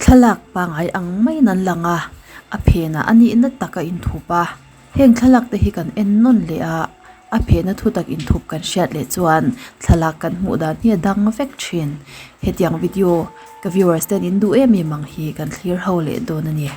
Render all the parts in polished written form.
Thlalak pangai ang maiin an lang a, a phenah a nihna tak a inthup a, heng thlalak te hi kan en nawn leh a, a phena thu tak inthup kan hriat leh chuan thlalak kan hmuh dan hi a dang vek thin. Hetiang video ka viewers ten in duh em em ang hi kan thlir ho leh dawn a ni.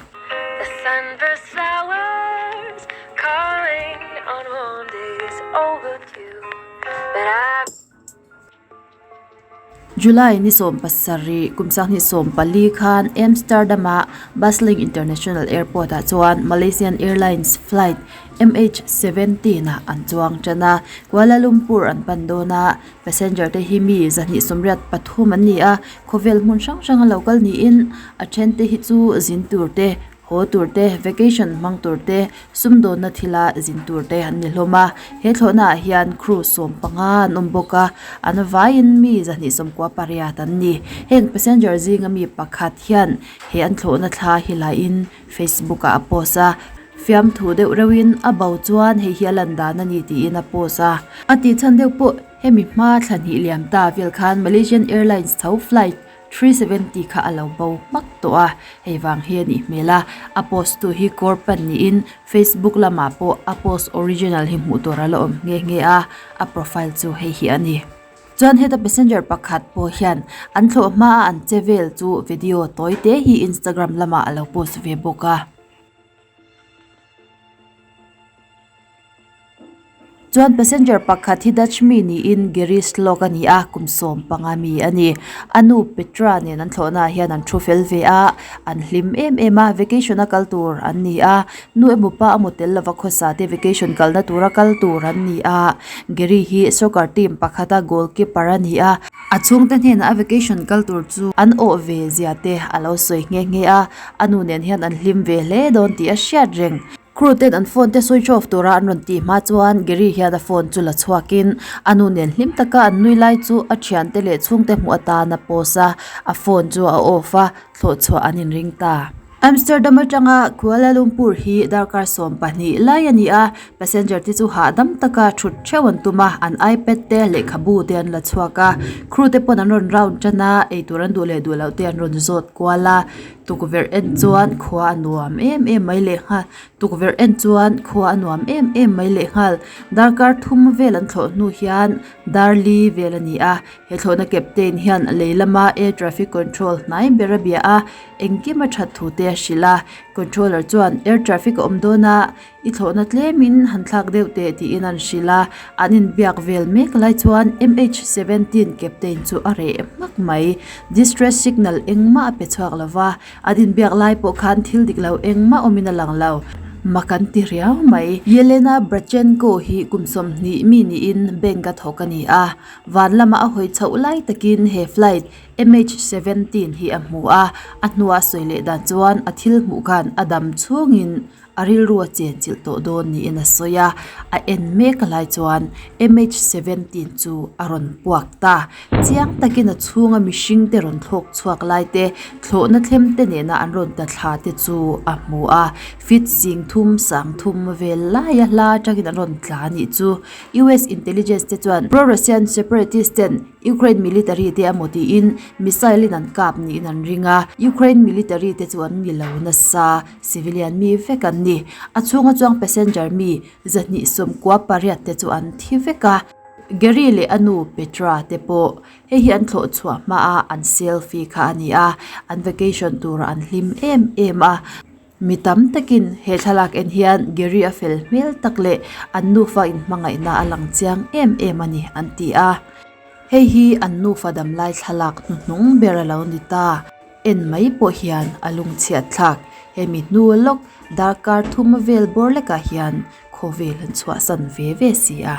July ni 17 kum 2024 khan Amsterdam-a bustling International Airport-ah chuan Malaysian Airlines flight MH17 ah an chuang tan a, Kuala Lumpur an pan dawn a, passenger te hi mi 283 an ni a, khawvel hmun hrang hranga lo kal niin a then te hi chu zin tur te Haw tur te, vacation hmang tur te, sumdawnna thila zin tur te an ni hlawm a. He thlawhna ah hian crew 15 an awm bawk a, an vaiin mi 298 an ni. Heng passenger zinga mi pakhat hian he an thlawhna thla hi laiin Facebook ah a post a, fiamthu deuh reuhin a bo chuan hei hi a lan dan a ni tiin a post a. A tihchhan deuh pawh hemi hma thla hnih liam ta vel khan Malaysian Airlines tho flight 370 kha a lo bo hmak tawh a, hei vang hi a nih hmel a, a post tu hi Corpan niin Facebook lamah pawh a post original hi hmuh tur a la awm nghe nghe a, a profile chu hei hi a ni. Chuan heta passenger pakhat pawh hian an thlawh hma a an che vel chu video tawi te hi Instagram lamah a lo post ve bawk a. Chuan passenger pakhat hi Dutch mi niin Gary Slok a ni a, kum 15 mi a ni. A nu Petra nen an thlawhna ah hian an thu fel ve a, an hlim em em a, vacation a kal tur an ni a, nu emaw pa emaw tel lova khawsa te vacation kalna tura kal tur an ni a. Gary hi soccer team pakhata goalkeeper a ni a, a chhungte hnenah a vacation kal tur chu an awh ve zia te a lo sawi nghe nghe a, a nu nen hian an hlim ve hle dawn tih a hriat reng. Crew ten an phone te switch off tura an rawn tih hma chuan Gary hian a phone chu la chhuakin a nu nen hlim taka an nui lai chu a thiante leh chhungte hmuh atan a post a, a phone chu a off a, thlawh chhuah an inring ta. Amsterdam atanga Kuala Lumpur hi darkar 12 lai a ni a, passenger te chu hahdam taka thut theuh an tum a, an ipad te lehkhabu te an la chhuak a, crew te pawn an rawn round tan a, eitur an duh leh duh loh te an rawn zawt kual a. Tukverh en chuan khua a nuam em em mai leh nghal tukverh en chuan khua a nuam em em mai leh nghal darkar thum vel an thlawh hnu hian dar li vel a ni a he thlawhna captain hian lei lama air traffic control hnai ber a bia a engkim a that thu te a hrilh a controller chuan air traffic a awm dawn a I thlawhna tlemin han thlak deuh teh tiin an hrilh a, an inbiak vel mek lai chuan MH17 captain chu a reh hmak mai. Distress signal engmah a pe chhuak lo va, an inbiak lai pawh khan thil dik lo engmah awmin a lang lo. Mak an ti riau mai. Yelena Brachenko hi kum 20 mi niin bank a thawk a ni a, van lama a hawi chhoh lai takin he flight MH17 hi a hmu a, a hnua sawi leh dan chuan a thil hmuh khan a dam chhungin A rilru a chen chilh tawh dawn niin a sawi a, a en mek lai chuan MH17 chu a rawn puak ta. Chiang takin a chhunga mihring te rawn thlawk chhuak lai te, thlawhna thlem te nena an rawn ta thla te chu a hmu a. Fit sing thum sang thum vel laia hla atangin an rawn tla anih chu. US intelligence te chuan pro-Russian separatist ten Ukraine military te emaw tiin missile in an kap niin an ring a, Ukraine military te chu an ni lo nasa. Civilian mi vek an ni. A chhunga chuang passenger mi 298 te chu an thi vek a. Gary leh a nu Petra te pawh hei hi an thlawh chhuah hmaa an selfie kha a ni a, an vacation turah an hlim em em a. Mi tam takin he thlalak en hian Gary a fel hmel tak leh an nufa inhmangaihna a lang chiang em em a ni an ti a. Hei hi an nufa damlai thlalak hnuhnung ber a lo ni ta. En mai pawh hian a lungchhiat thlak. Hemi hnu lawk darkar thum vel bawr lekah hian khawvel an chhuahsan ve ve si a.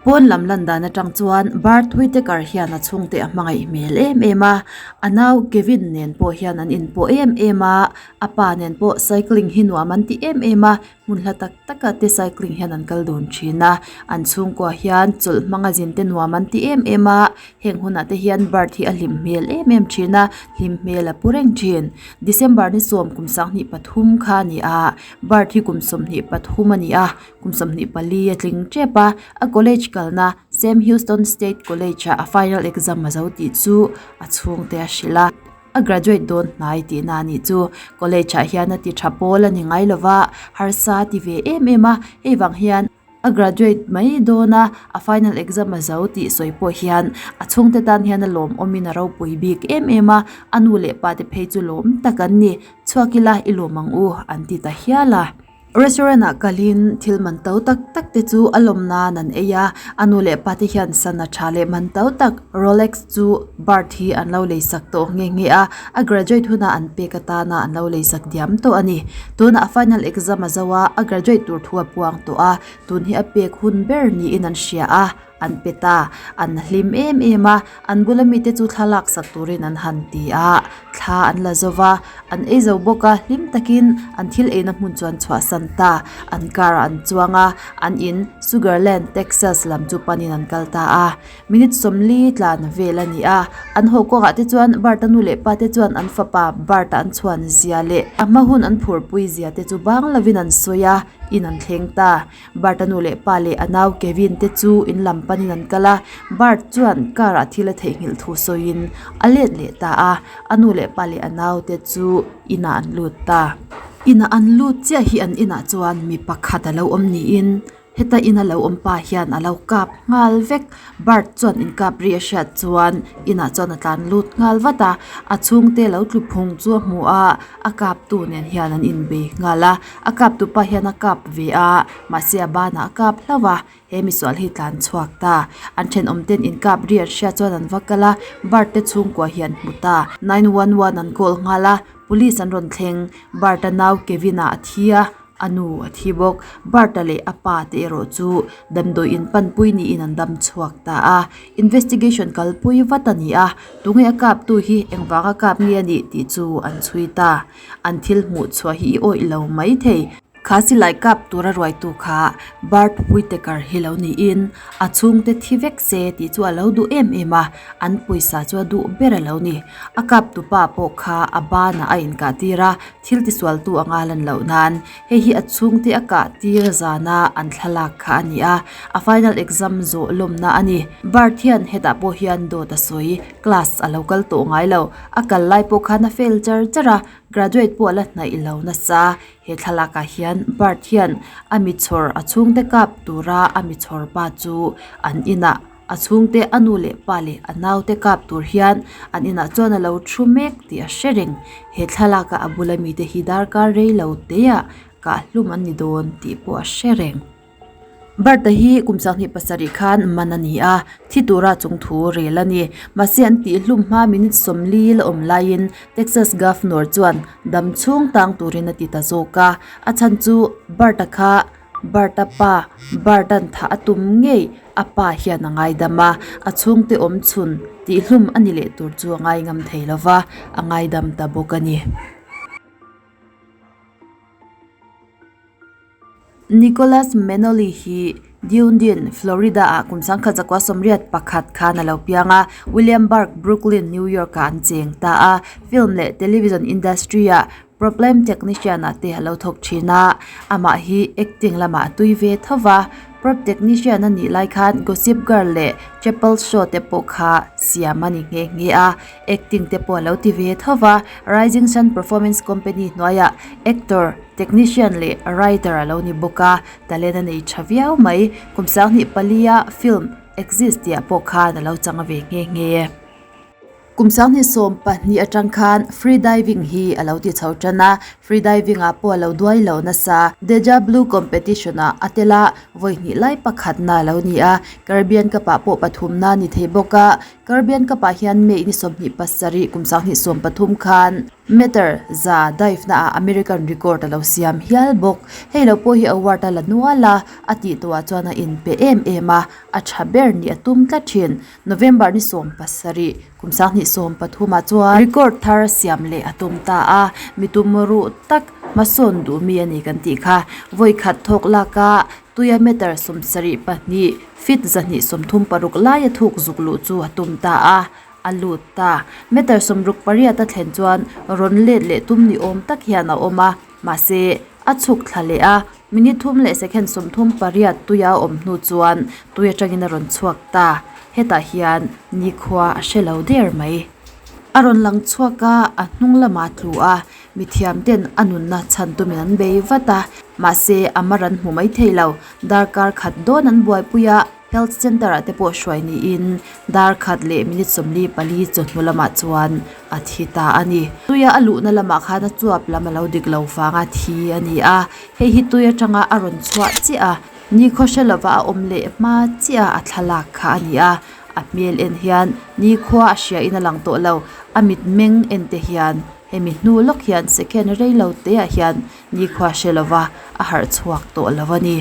Pawn lam lan dan atang chuan Bart Whitaker hian a chhungte a hmangaih hmel em em a, a nau Kevin nen pawh hian an inpawh em em a, a pa nen pawh cycling hi nuam an ti em em a. Hmun hla tak takah te cycling hian an kal dun thin a an chhungkua hian chawlh hmanga zin te nuam an ti em em a heng hunah te hian bird hi a hlim hmel em em thin a hlim hmel a pu reng thin December ni sawm kum sanghnih pathum kha a ni a bird hi kum 23 a ni a kum 24 a tling tep a a college kalna Sam Houston State College ah a final exam a zo tih chu a chhungte a hrilh a. A graduate dawn hnai tihna a nih chu. College ah hian a ti tha pawl a ni ngai lova, harsa a ti ve em em a, hei vang hian a graduate mai dawn a, a final exam a zo tih sawi pawh hian a chhungte tan hian a lawmawmin a ropui bik em em a, a nu leh pa te phei chu lawm tak an ni. Chhuak ila i lawm ang u an ti ta hial a. Restaurant ah kalin thil man to tak tak te chu a lawm nan an ei a, a nu leh pa te hian sana tha leh man to tak Rolex chu Bart hi an lo lei sak tawh nghe nghe a, a graduate hunah an pek atana an lo lei sak diam tawh a ni. Tunah a final exam a zo a, a graduate tur thu a puang tawh a, tun hi a pek hun ber niin an hria a. An pe ta, an hlim em em a, an bula mite chu thla lak sak turin an han ti a, thla an la zo va, an ei zo bawk a, hlim takin an thil eina hmun chu an chhuahsan ta, an car ah an chuang a, an in Sugar Land, Texas lam chu panin an kal ta a, minute 40 tlan vel a ni a, an haw kawngah te chuan Bart-a nu leh pa te chuan an fapa Bart-a an chhuan zia leh a hma hun an phurpui zia te chu bang lovin an sawi a, in an thleng ta. Bart-a nu leh pa leh a nau Kevin te chu in lam panin an kal a, Bart chuan car ah thil a theihnghilh thu sawiin a let leh ta a, a nu leh pa leh a nau te chu inah an lut ta. Inah an lut chiah hi an inah chuan mi pakhat a lo awm niin heta ina lo awm pa hian a lo kap nghal vek. Bart chuan inkap ri a hriat chuan inah chuan a tlan lut nghal vat a, a chhungte lo tlu phung chu a hmu a, a kaptu nen hian an inbei nghal a. A kap tupa hian a kap ve a, mahse a banah a kap hlauh a, he misual hi tlan chhuak ta. An thenawm ten inkap ri an hriat chuan an va kal a, Bart te chhungkua hi an hmu ta. 911 an call nghal a, police an rawn thleng. Bart a nau Kevin-a a thi a, a nu a thi bawk. Bart-a leh a pa te erawh chu damdawi in panpui niin an dam chhuak ta a. Investigation kalpui vat a ni a, tunge a kaptu hi engvanga kap nge a nih tih chu an chhui ta. An thil hmuh chhuah hi i awih lo mai thei. Kha silai kap tura ruaitu kha Bart Whitaker hi lo niin a chhungte thi vek se tih chu a lo duh em em a, an pawisa chu a duh ber a lo ni. A kap tupa pawh kha a banah a inkah tir a, thil tisualtu a ngal an loh nan. Hei hi a chhungte a kah tir zana an thlalak kha a ni a, a final exam zawh lawmna a ni. Bart hian hetah pawh hian dawt a sawi, class a lo kal tawh ngai lo. A kal lai pawh khan a fail char char a, graduate pawh a la hnaih lo nasa. He thlalakah hian Bart hian a mi chhawr a chhungte kap tura a mi chhawr pa chu an inah a chhungte a nu leh pa leh a naute kap tur hian an inah chuan a lo thu mek tih a hre reng. He thlalaka a bula mite hi darkar rei lo teah kah hlum an ni dawn tih pawh a hre reng. Bart-a hi kum 27 khan man a ni a, thi tura chung thu rel a ni. Mahse an tih hlum hma minute 40 la awm laiin Texas Governor chuan dam chhung tang turin a ti ta zawk a. A chhan chu Bart-a kha Bart-a pa Bart-a'n thah a tum ngei a pa hian a ngaidam a, a chhungte awm chhun tih hlum a ni leh tur chu a ngaingam thei lo va, a ngaidam ta bawk a ni. Nicholas Menoli hi Dunedin, Florida-ah kum 1981 khan a lo piang a, William Burke, Brooklyn, New York-ah an cheng ta a. Film leh television industry-ah problem technician-ah te a lo thawk thin a, amah hi acting lamah a tui ve tho va. Prop technician a nih lai khan Gossip Girl leh Chappelle's Show te pawh kha siam a ni nghe nghe a. Acting te pawh a lo ti ve tho va, Rising Sun Performance Company hnuaiah actor, technician leh writer a lo ni bawk a, talent a nei tha viau mai. Kum 24 a film Exist tih ah pawh khan a lo chang ve nghe nghe. Kum 2012 atang khan free diving hi a lo ti chho tan a, free diving ah pawh a lo duai lo nasa. Deja Blue competition ah a tel a, vawi hnih lai pakhatna a lo ni a, Caribbean Cup ah pawh pathumna a ni thei bawk a, Caribbean Cup ah hian May ni 27 kum 2013 khan meter za dive na ah American record a lo siam hial bawk. Hei lo pawh hi award a la nual a, a tih tawhah chuan a inpe em em a, a tha ber nih a tum tlat thin. November ni 17 kum 2013 ah chuan record thar siam leh a tum ta a, mi tum ruh tak. Hmasawn duh mi a ni kan tih kha. Vawi khat thawk lak a tuia meter 72 feet 136 laia thuk zuk luh chu a tum ta a, a lut ta. Meter 68 a thlen chuan rawn let leh tum ni awm tak hian a awm a, mahse a chhuk thla leh a, minute thum leh second 38 tuia a awm hnu chuan tui atangin a rawn chhuak ta. Hetah hian nikhua a hre lo der mai. A rawn lang chhuak a, a hnung lamah a tlu a, mithiam ten a nunna chhan tumin an bei vat a, mahse a mar an hmu mai thei lo. Darkar khat dawn an buaipui a, health centre ah te pawh hruai niin dar khat leh minute 44 chawhnu lamah chuan a thi ta a ni. Tuia a luhna lamah khan a chuap lam a lo dik lo vanga thi a ni a, hei hi tui atanga a rawn chhuah chiah a, nikhaw hre lova a awm leh hma chiah a thlalak kha a ni a, a hmel en hian nikhua a hria in a lang tawh lo, a mit meng en te hian hemi hnu lawk hian second rei lo te ah hian nikhua hre lova a harh chhuak tawh lo a ni.